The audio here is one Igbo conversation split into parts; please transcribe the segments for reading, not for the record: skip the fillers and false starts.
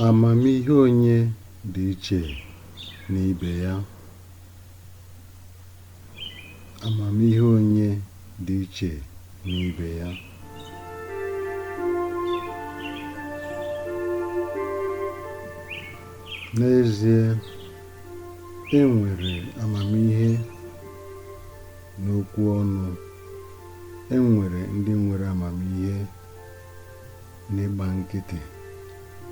Amamihe onye dị iche n'ibe ya. Amamihe onye dị iche n'ibe ya. N'ezie, e nwere amamihe n'okwu ọnụ. E nwere ndị nwere amamihe n'ịgba nkịtị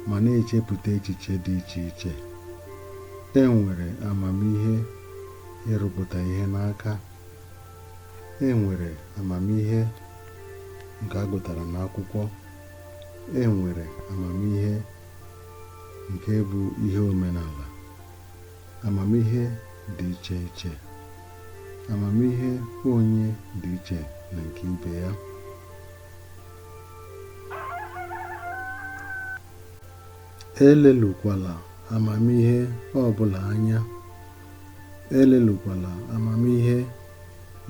ma na-echepụta echiche dị iche iche. E nwere amamihe ịrụpụta ihe n'aka. E nwere amamihe nke a gụtara n'akwụkwọ. E nwere amamihe nke bụ ihe omenala. Amamihe dị iche iche. Amamihe onye dị iche na nke ibe ya. Elelukwala amamihe ọbụla anya. Elelukwala amamihe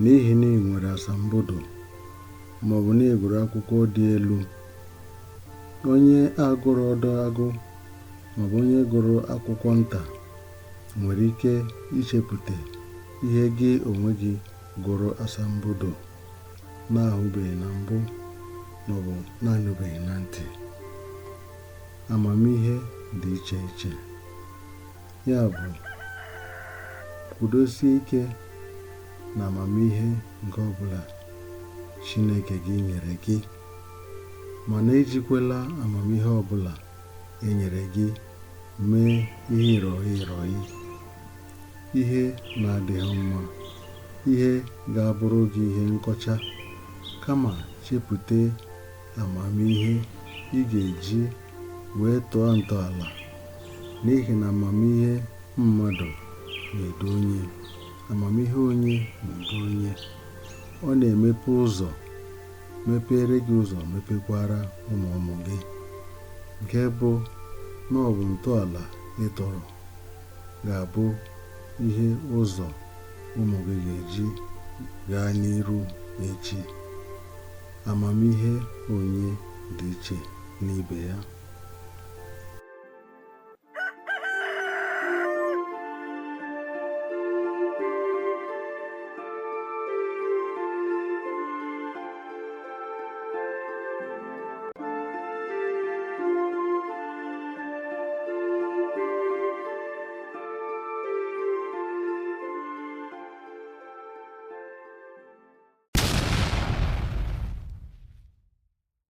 n'ihi na ị nwere asambodo maọbụ na ị gụrụ akwụkwọ dị elu. Onye agụrọdụ agụ maọbụ onye gụrụ akwụkwọ nta nwere ike ichepụta ihe gị onwe gị gụrụ asambodo na-ahụbeghị na mbụ maọbụ na-anụbeghị na ntị. Amamihe dị iche iche. Ya bụ, kwudosie ike na amamihe nke ọbụla Chineke gị nyere gị, mana ejikwela amamihe ọbụla e nyere gị mee ihe ịrọghị ịrọghị, ihe na-adịghị mma, ihe ga-abụrụ gị ihe nkọcha, kama chepụta amamihe ị ga-eji wee tọọ ntọala n'ihi na amamihe mmadụ na-edu onye, amamihe onye na-edu onye. Ọ na-emepe ụzọ, mepeere gị ụzọ, mepekwara ụmụ ụmụ gị, nke bụ na ọ bụ ntọala ị tọrọ ga-abụ ihe ụzọ ụmụ gị ga-eji gaa n'iru echi. Amamihe onye dị iche n'ibe ya.